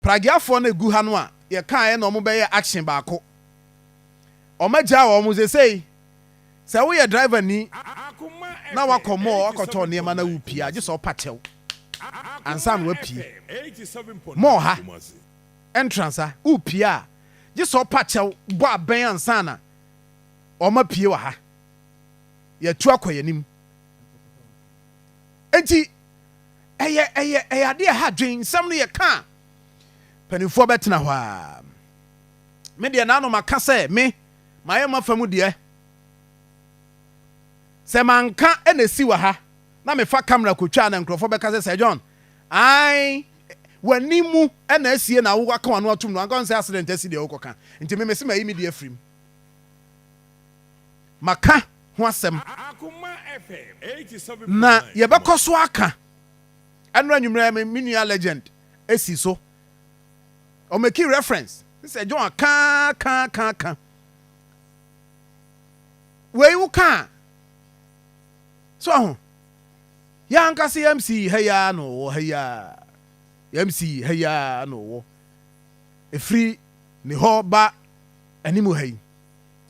Pragiafoɔ no egu ha no a yɛkaeɛ na wɔbɛyɛ action baako. Wɔagyaa wɔn seesei. Sɛ woyɛ driver ni na wakɔ mall akɔtɔ nneɛma na wopie a, gye sɛ ɔpa kyɛw ansa na wapie. Mall ha, entrance ha, wopie a, gye sɛ ɔpa kyɛw bɔ abɛn ansa na wɔapue wɔ ha. Yɛatu akɔ yɛn anim. Enti ɛyɛ ɛyɛ ɛyɛ adeɛ ɛha adwene. Nsɛm no yɛ ka a, mpanimfoɔ bɛtena hɔ a. Me deɛ n'ano maka sɛ me mayɛ m'afa mu deɛ. Sɛ manka na esi wɔ ha na mefa camera kotwa na nkurɔfoɔ bɛka sɛ Sir John ae w'ani mu na asie na wo aka w'ano atom no anka ɔnsɛ accident asi deɛ wokɔka nti me mese mayi me deɛ afirim maka ho asɛm na yɛbɛkɔ so aka ɛno anwummerɛ me me nua legend esi so ɔmaki reference Sir John aka ka ka ka. Wei wo ka a, so aho? Yɛ ankasa yɛ MC ha yi ara na ɔwɔ ha yi ara. Yɛ MC ha yi ara na ɔwɔ. Ɛfiri ne hɔ ba anim ha yi.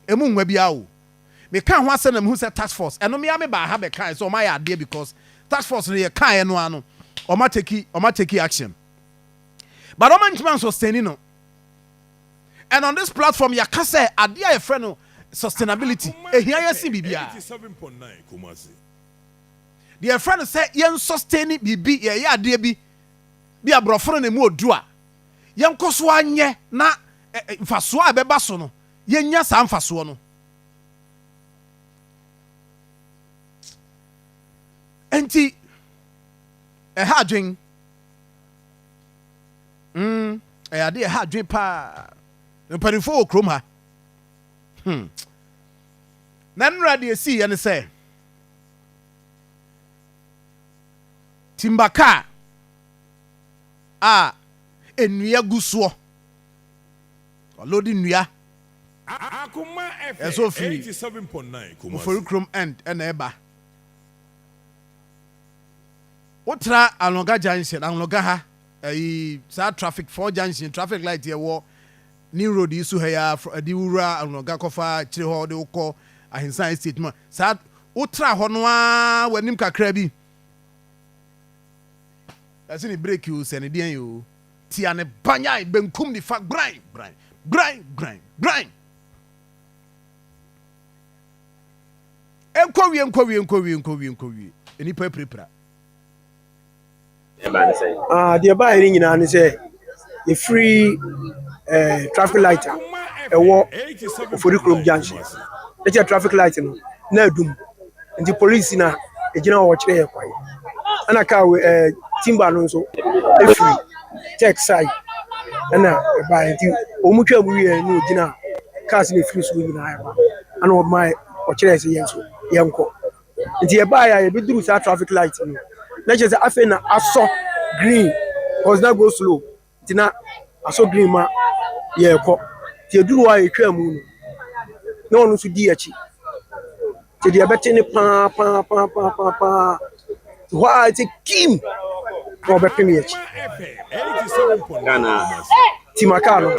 Ɛmu nwa biara o. Meka ho asɛm na mehu sɛ task force, ɛno me ara me baa ha bɛkae sɛ wɔayɛ adeɛ because task force no yɛkaeɛ no ara no, wɔateki, wɔateki action. But wɔantumi ansustaini no. And on this platform yɛaka sɛ adeɛ a yɛfrɛ no sustainability ɛhia yɛn sen biribiara. Deɛ yɛfrɛ no sɛ yɛn sustain biribi, yɛyɛ adeɛ bi, bi a borɔfo no na ɛmu ɔduru a, yɛnkɔ so ara nyɛ na mfasoɔ a ɛbɛba so no, yɛnya saa mfasoɔ no. Enti, ɛha adwen. Mm, ɛyɛ ade a ɛha adwene paa. Mpanimfoɔ wɔ kurom ha. Hmm. Na nnora deɛ ɛsiiɛ ne sɛ, timba kaa a nnua gu soɔ, ɔlodi nnua, ɛsɛ ofiri Ofori kurom end ɛna ɛba. Wotra Anloga junction, Anloga ha, Ɛyi saa traffic four junction traffic light yɛ wɔ new road yi so ha yi ara ɛde wura Anloga kɔfa akyire hɔ de wokɔ Ahinsan estate mu a saa wotra hɔ no ara w'anim kakra bi ɛsɛ ne break o sɛ ne deɛn o tia ne banyan benkum nifa gran gran gran gran gran nkɔwie nkɔwie nkɔwie nkɔwie nkɔwie nnipa apirapira. Ah, deɛ ɛbaeɛ no nyinaa ne sɛ yɛfiri eh, traffic light a ɛwɔ Ofori kurom junction. Ne kyɛ traffic light no na adum nti polisi na ɛgyina hɔ kyerɛ yɛ kwan. Ɛna kaa wei eh, timba no nso ɛfiri tech side ɛna ɛbaeɛ nti wɔn twaa mu wieɛ na ɔgyina cars na ɛfiri soro nyinaa ɛba ɛna ɔma ɔkyerɛ sɛ yɛn nso yɛnkɔ. Nti yɛbaeɛ a yɛbɛduru saa traffic light no na kyerɛ sɛ afei na asɔ green cause na go slow nti na asɔ green ma yɛrekɔ nti yɛduru hɔ a yɛtwaa mu no na ɔno nso di akyi nti deɛ ɛbɛte ne paa paa paa paa paa paa hɔ a ɛsɛ kim na ɔbɛpem yɛ akyi tima kaa no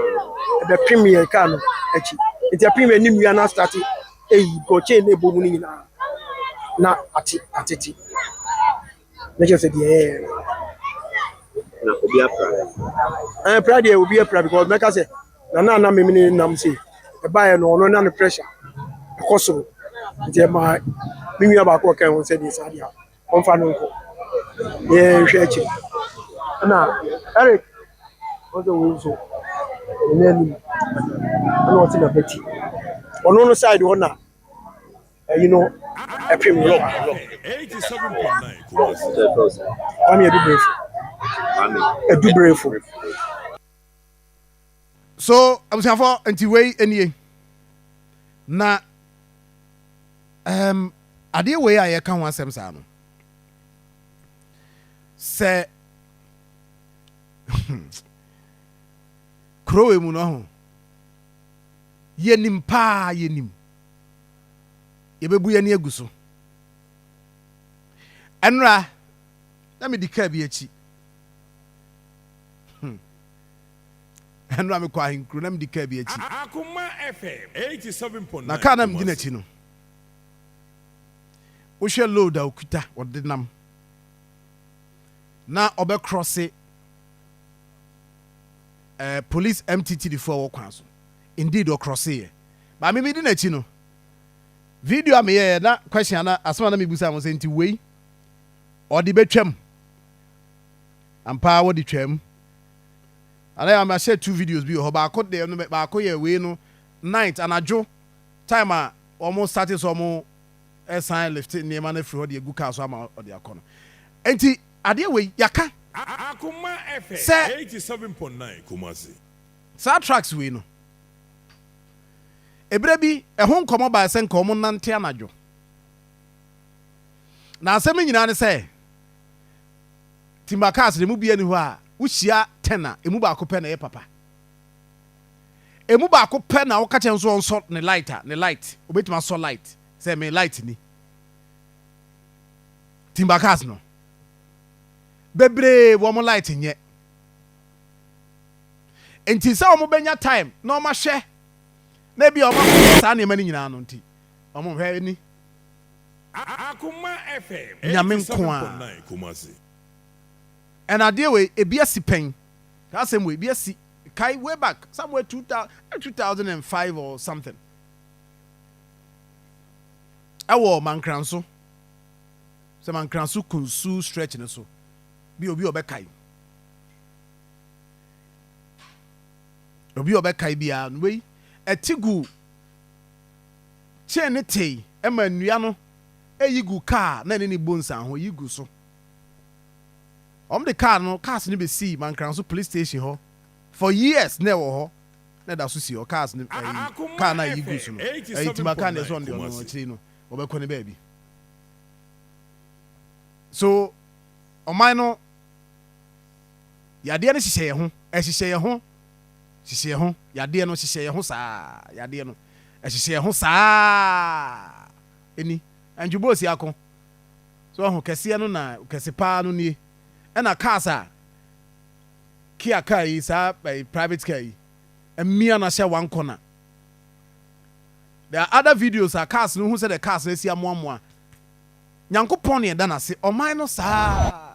ɛbɛpem yɛ kaa no akyi nti ɛpem yɛ ne nua no astate Eyi because chain na ɛbɔ mu no nyinaa na ate atete na kyerɛ sɛ deɛ ɛyɛ no. Na obi apra. Ɛn pra deɛ obi apra because mɛka sɛ na na na memene nam sei ɛbaeɛ no ɔno na ne pressure ɛkɔ soro nti ɛma me nua baako ɔka ho sɛ deɛ saa deɛ ɔmfa no nkɔ na yɛnhwɛ akyiri ɛna Eric ɔsɛ wei nso ne anim ɛna ɔte n'abati ɔno no side hɔ na ɛyi no ɛpem no Kwame Adubrefo Adubrefo. So abusuafo nti wei nie na um, adeɛ wei a yɛka ho asɛm saa no sɛ kuro wei mu no ho yɛnim paa yɛnim yɛbɛbu yɛni agu so ɛnora na medi kaa bi akyi hmm. Ɛno a mekɔ ahenkuro na medi kaa bi akyi. Na kaa na medi n'akyi no, wohwɛ load a okuta ɔde nam na ɔbɛkrɔse eh, police MTTD fo a wɔ kwan so. Indeed ɔkrɔse yɛ. Ba me medi n'akyi no, video a meyɛɛ na question ana asɛm a na mebusa mo sɛ nti wei ɔde bɛtwam. Ampa ara wɔde twaam. Ana yɛ mahyɛ two videos bi wɔ hɔ. Baako deɛ no baako yɛ wei no night anadwo time a wɔn start sɛ wɔn ɛsan lift nneɛma no afiri hɔ de agu car so ama ɔde akɔ no. Nti adeɛ wei yaka sɛ saa trucks wei no ebere bi ɛho nkɔmɔ baa sɛ nka wɔn nante anadwo. Na asɛm no nyinaa ne sɛ Timber cars no emu biara nni hɔ a wohyia ten a emu baako pɛ na ɛyɛ papa. Emu baako pɛ na woka kyerɛ no sɛ ɔnsɔ ne light a, ne light, obetumi asɔ light sɛ me light ni. Timber cars no, bebree wɔn light nyɛ. Nti sɛ wɔn bɛnya time na wɔn ahwɛ na ebi a wɔn akɔyɛ saa nneɛma no nyinaa no nti, wɔn hwɛ ni. Nyame nko ara. And adeɛ wei ebi asi pɛn. Saa asɛm wei ebi asi kae way back somewhere 2005 or something. Ɛwɔ Mankranso. Sɛ Mankranso Kunsu stretch no so. Bi obi ɔbɛkae. Obi ɔbɛkae biara no wei ɛte gu Chain no tee ma nnua no yi gu kaa na ɛne no bɔ nsanho yi gu so. Wɔde kaa no cars no besii Mankranso police station hɔ for years na ɛwɔ hɔ na ɛda so si hɔ cars no ɛyi kaa no a ɛyi gu so no ɛyi tima kaa no ɛsɛ ɔno deɛ ɔno akyire no wɔbɛkɔ ne baabi. So ɔman no yadeɛ no hyehyɛ yɛn ho ɛhyehyɛ yɛn ho. Hyehyɛ yɛn ho, yadeɛ no, hyehyɛ yɛn ho saa, yadeɛ no, ɛhyehyɛ yɛn ho saa. Ɛni, Antwi ako. So ɔho kɛseɛ no na kɛse paa no nie. Ɛna cars a, Kia car yi, saa eh, private car yi, mmia na hyɛ one corner. There are other videos a cars no hu sɛ the cars no asi amoamoa. Nyankopɔn na yɛda no ase, ɔman no saa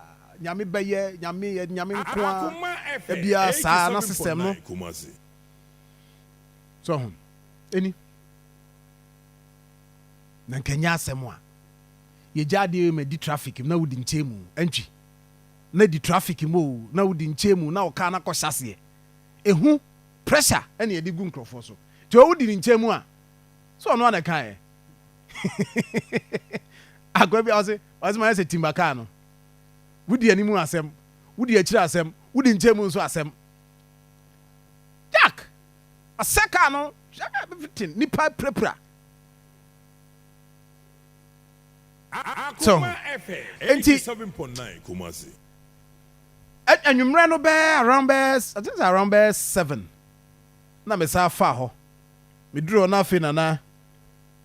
Nyame bɛyɛ, Nyame yɛ Nyame nko ara, da biara saa na system no. So ho, ɛni. Na nka nyɛ asɛm a, yɛgya adeɛ ma di traffic mu na wodi nkyɛn mu, ɛntwi. Na di traffic mu o, na wodi nkyɛn mu, na ɔkaa na kɔhyɛ aseɛ. Ehu, pressure ɛna yɛde gu nkurɔfoɔ so. Nti ɔwodi ne nkyɛn mu a, so ɔno ana ɛkaeɛ. Akoa bi a ɔse ɔse mayɛ sɛ timba kaa no. Wodi anim asɛm, wodi akyiri asɛm, wodi nkyɛn mu nso asɛm. Jack! Asɛ kaa no, everything, nipa pirapira. So, enti anwummerɛ no bɛɛ around bɛɛ, I think around bɛɛ 7 na mesan faa hɔ. Meduru hɔ na afei na na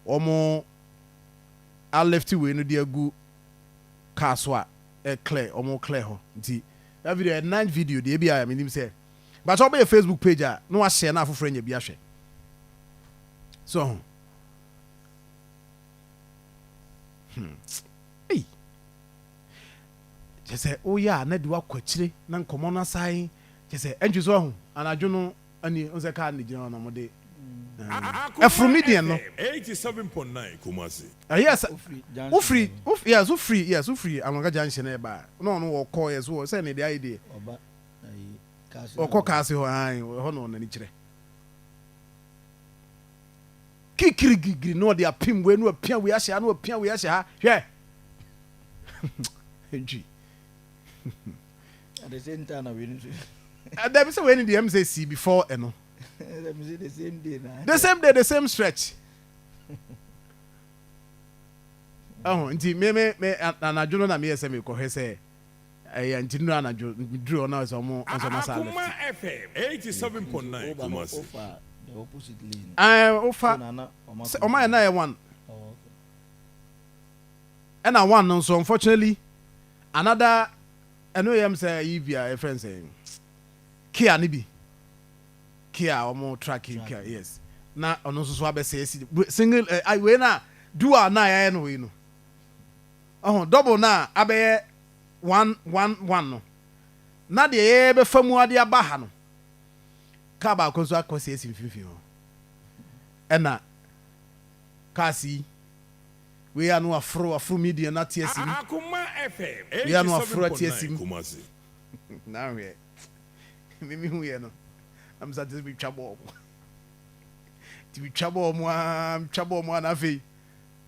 wɔn alifte wei no de agu car so a ɛ clear, wɔn clear hɔ. Nti that video yɛ night video deɛ, ebi a menim sɛ but sɛ wɔbɛyɛ Facebook page a na wahyɛ na afoforɔ anya bi ahwɛ so ho. Ei, kyɛ sɛ woyɛ a na de wakɔ akyire na nkɔmmɔ no asan kyɛ sɛ ɛntwi so ahu anadwo no. Ɛne ɔn sɛ car no gyina hɔ na ɔmo de ɛforo median no. Yes, wofiri yes wofiri yes wofiri Anwanga junction na ɛba na ɔno wɔkɔ yes wɔ sɛ ne deɛ ayɛ deɛ ɔkɔ kaase hɔ ayi ɛhɔ na ɔnani kyerɛ kikiri gigiri na ɔde apem wei na wapia wei ahyɛ ha na wapia wei ahyɛ ha hwɛ ntwi. At the same time na wei nso. Dabi sɛ wei ni deɛ ɛm sɛ si before ɛno. The same day na. The same day, the same stretch. Ɛho nti me me me anadwo no na meyɛ sɛ mekɔhwɛ sɛ ɛyɛ nti nura anadwo duru hɔ na sɛ ɔmo nso ɔmo asa left. Akoma FM 87.9 Kumasi. The opposite lane. Ɛɛ ofa sɛ ɔmo ayɛ na yɛ one. Ɛna one no nso, unfortunately, another ɛno yɛ m sɛ yi bi a yɛfrɛ no sɛ Kia ne bi. Kia wɔn truck yi Kia, yes, na ɔno nso so abɛsɛ asi single ɛ wei na dual na yɛayɛ no wei no, ɔho double na abɛyɛ one one one no, na deɛ yɛbɛfa mu ade aba ha no, kaa baako nso akɔ sɛ asi mfimfini hɔ, ɛna cars yi wei ano aforo aforo median na te asi mu. Akoma FM Wei ano aforo ate asi 87.9 mu. Kumasi. Na ahwɛ mimi hu yɛ no na mesa te sɛ metwa bɔɔl mu, nti metwa bɔɔl mu aa, metwa bɔɔl mu a, na afei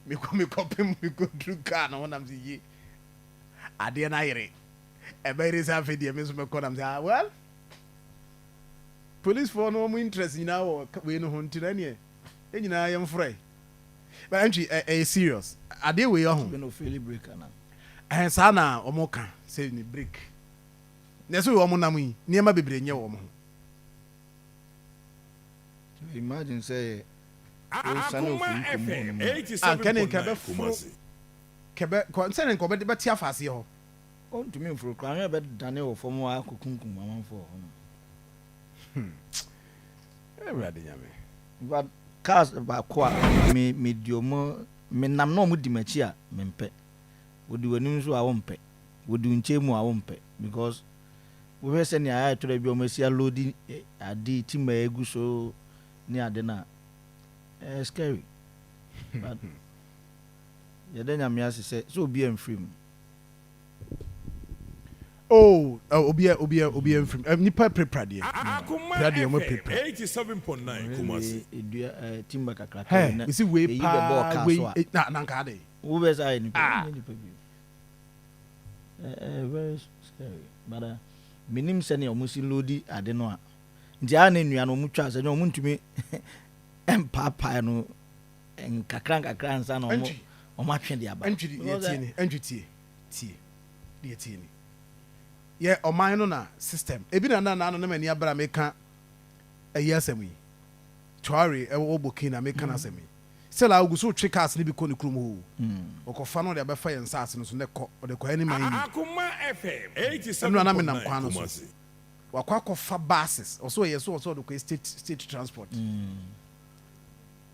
mekɔ mekɔpem mekɔduru kaa no ho nam sɛ ye adeɛ no ayere ɛbɛyere sɛ afei deɛ me nso mɛkɔ nam sɛ, ah well, policefoɔ no wɔn interest nyinaa wɔ wei no ho, nti na ɛneɛ yɛn nyinaa yɛmforɛ. But ɛntwi ɛyɛ serious adeɛ wei ɔho. Bi na ofeli brake ana? Ɛhɛn, saa na wɔn ka sɛ ne brake na ɛsɛ wɔn nam yi nneɛma bebree nyɛ wɔn ho. Imagine sɛ wosane Akoma ofiri kurom hɔ FM nom a. Ah, nkɛ ne nkɛ 87.9 bɛforo Kumasi. kɛbɛ kɔ nsɛn nkɔ bɛte bɛte afa aseɛ hɔ. Ɔntumi mforo koraa, ahwɛ bɛdane wɔ fam hɔ akɔkunkum amanfoɔ wɔ hɔ nom. Awurade Nyame. But cars baako a me di ɔmo, me nam na ɔmo di m'akyi a mempɛ. Wodi w'anim nso a wompɛ, wodi wo nkyɛn mu a wompɛ, because wohwɛ sɛnea ayɛ tɔrɔ bi a ɔmo asi aloadi ade timber egu so ne ade na ɛyɛ scary, but yɛda Nyame ase sɛ obi amfiri mu. Oh, obi a mfirim nipa pirapira deɛ. Akoma Pira deɛ ɔmo FM pirapira. 87.9 Kumasi. Edua timber kakraka Hɛ na mesi wei eyi bɛbɔ paa ɔkaa wei so a na nka ade. Wobɛ sɛ ayɛ nipa. Ah. Nyɛ nipa bi, very scary, but menim sɛnea ɔmo si loadi ade no a, nti a ne nnua no ɔmo twa sɛ nyɛ ɔmo ntumi mpaapae no nkakra nkakra ansa na ɔmo Ɛntwi ɔmo atwe de aba. Ɛntwi deɛ Because, tie ni, ɛntwi tie tie deɛ tie ni, yɛ ɔman no na system ebi na na ano na m'ani abere a meka ɛyi asɛm yi, Traore ɛwɔ Burkina, meka na asɛm yi sɛla ogu so twe cars ne bi kɔ ne kurom hɔ o, ɔkɔfa no de abɛfa yɛn nsaase no so ne kɔ ɔde kɔ ɛne man yi. Akoma FM Ɛnu ana menam 87.9 kwan no so. Kumasi. Wakɔ akɔfa buses, ɔso ɔyɛ so ɔso ɔde kɔ state transport, nti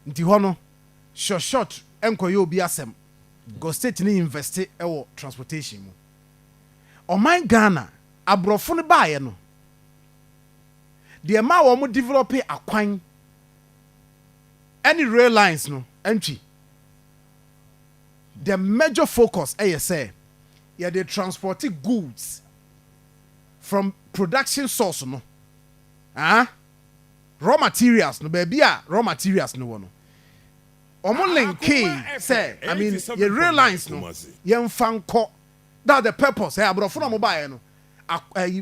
hɔ no short short ɛnkɔyɛ obi asɛm because state ne invest ɛwɔ transportation mu. Ɔman Ghana, aborɔfo no baayɛ no deɛ ma wɔn develop akwan ɛne rail lines no, ɛntwi the major focus ɛyɛ sɛ yɛde transport goods from production source no, ah, raw materials no, baabi a raw materials no wɔ no, ɔmo linkee sɛ, I mean, yɛ rail lines no yɛmfa nkɔ. That's the purpose. Ɛ aborɔfo na ɔmo baayɛ no,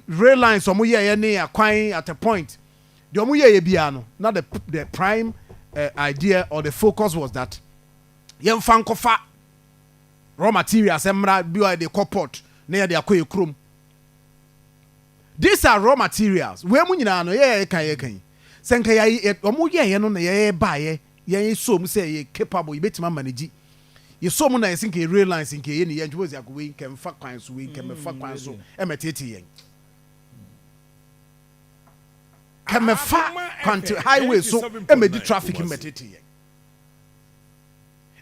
rail lines ɔmo yɛɛyɛ ne akwan at a point deɛ ɔmo yɛɛyɛ biara no, na the prime idea or the focus was that yɛmfa nkɔfa raw materials mmra bi a yɛde kɔ port na yɛde akɔ yɛ kurom. These are raw materials. Wei mu nyinaa no yɛ yɛ kan yi sɛ nka yɛ ɔmo yɛɛyɛ no na yɛyɛ baayɛ yɛn so mu sɛ yɛ capable, yɛbɛtumi ama ne gyi yɛ so mu na yɛsi nka yɛ rail lines nka yɛ ne yɛ ntoma si akɔ wei nka mfa kwan so, wei nka mɛfa kwan so ɛmɛ tete yɛn kɛmɛfa kwan highway so ɛmɛ di traffic mɛ tete yɛn.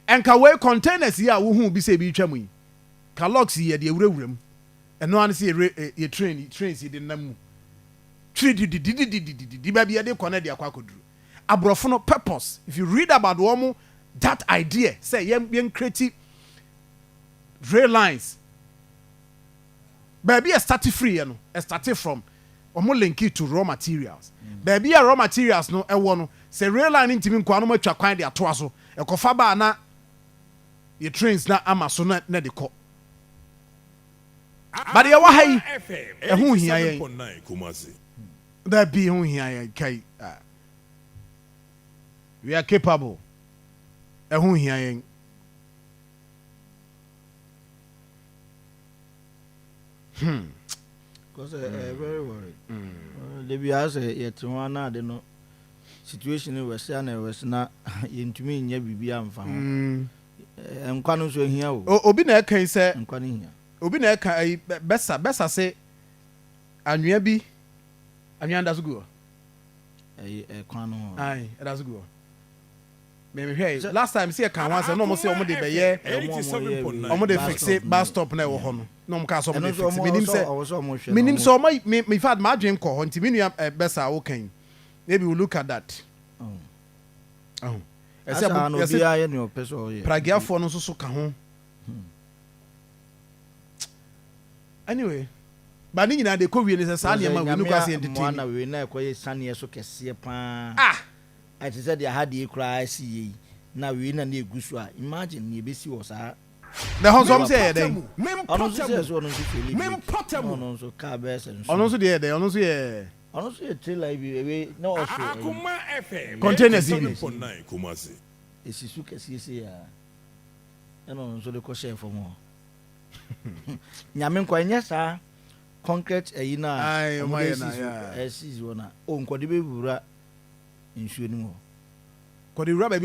Ɛnka wei containers yi a wohu bi sɛ ebi twa mu yi ka logs yi yɛde ewurawura mu, ɛno ano sɛ yɛ yɛ trains yi de nam mu twiri dididididididi baabi yɛde kɔ na de akɔ akɔduru. Aborɔfo no purpose, if you read about wɔn that idea sɛ yɛn create rail lines, baabi a start free yɛ no, ɛ start from wɔn link it to raw materials. Baabi a raw materials no ɛwɔ no, sɛ rail line ntumi nkɔ anum atwa kwan de atoa so ɛkɔfa baa na yɛ trains na ama so na de kɔ. But yɛwɔ ha yi, ɛho hia yɛn. 87.9 Kumasi. Dabi, ho hia yɛn kai. Ah. We are capable, ɛho hia yɛn. Because very worried. Debi a sɛ yɛte ho ana ade no situation no wɛsɛ ana ɛwɛsɛ na yɛntumi nyɛ biribi amfa ho. Nkwa no nso ehia o. Obi na ɛka yi sɛ Nkwa no hia. Obi na ɛka ayi bɛsa bɛsa se anwea bi, anwea da so gu hɔ. Ɛyi ɛkwan no ho. Ayi, ɛda so gu hɔ. Mehwɛ last time sɛ yɛka ho asɛm na ɔmo sɛ ɔmo de bɛyɛ, ɔmo de fixe bus stop na ɛwɔ hɔ no, na ɔmo kaa sɛ ɔmo de fixe. Menim sɛ ɔmo me, in fact, maa dwen kɔ hɔ, nti mi nua bɛsa awo kan, maybe we look at that. Ɔho ɛsɛ ɛsɛ yɛsɛ pragiafoɔ no nso so ka ho. Anyway, ba ne nyinaa de kɔ wie ne sɛ saa nneɛma wei no kɔ ase entertain. Na wei na ɛkɔyɛ saneɛ so kɛseɛ paa. Ah. Ɛte sɛ deɛ ha deɛ koraa asi yie yi na wei na ne egu so a, imagine nea ebesi wɔ saa. Na ɛhɔ nso ɔmo sɛ yɛ dɛn? Ɔno nso sɛ ɔno nso fail brake, ɔno nso kaa bɛyɛ sɛ nso. Ɔno nso deɛ yɛ dɛn? Ɔno nso yɛ. Ɔno nso yɛ trailer yi bi, ewe na ɔso. Containers yi bi. Esi so kɛseɛ se ya, ɛna ɔno nso de kɔ hyɛ fam hɔ. Nyame nkɔ ɛnyɛ saa concrete ɛyi na ɔmo de esi so ɛsi hɔ na o nkɔde bɛ wura nsuo no mu hɔ. Kɔde wura baabi.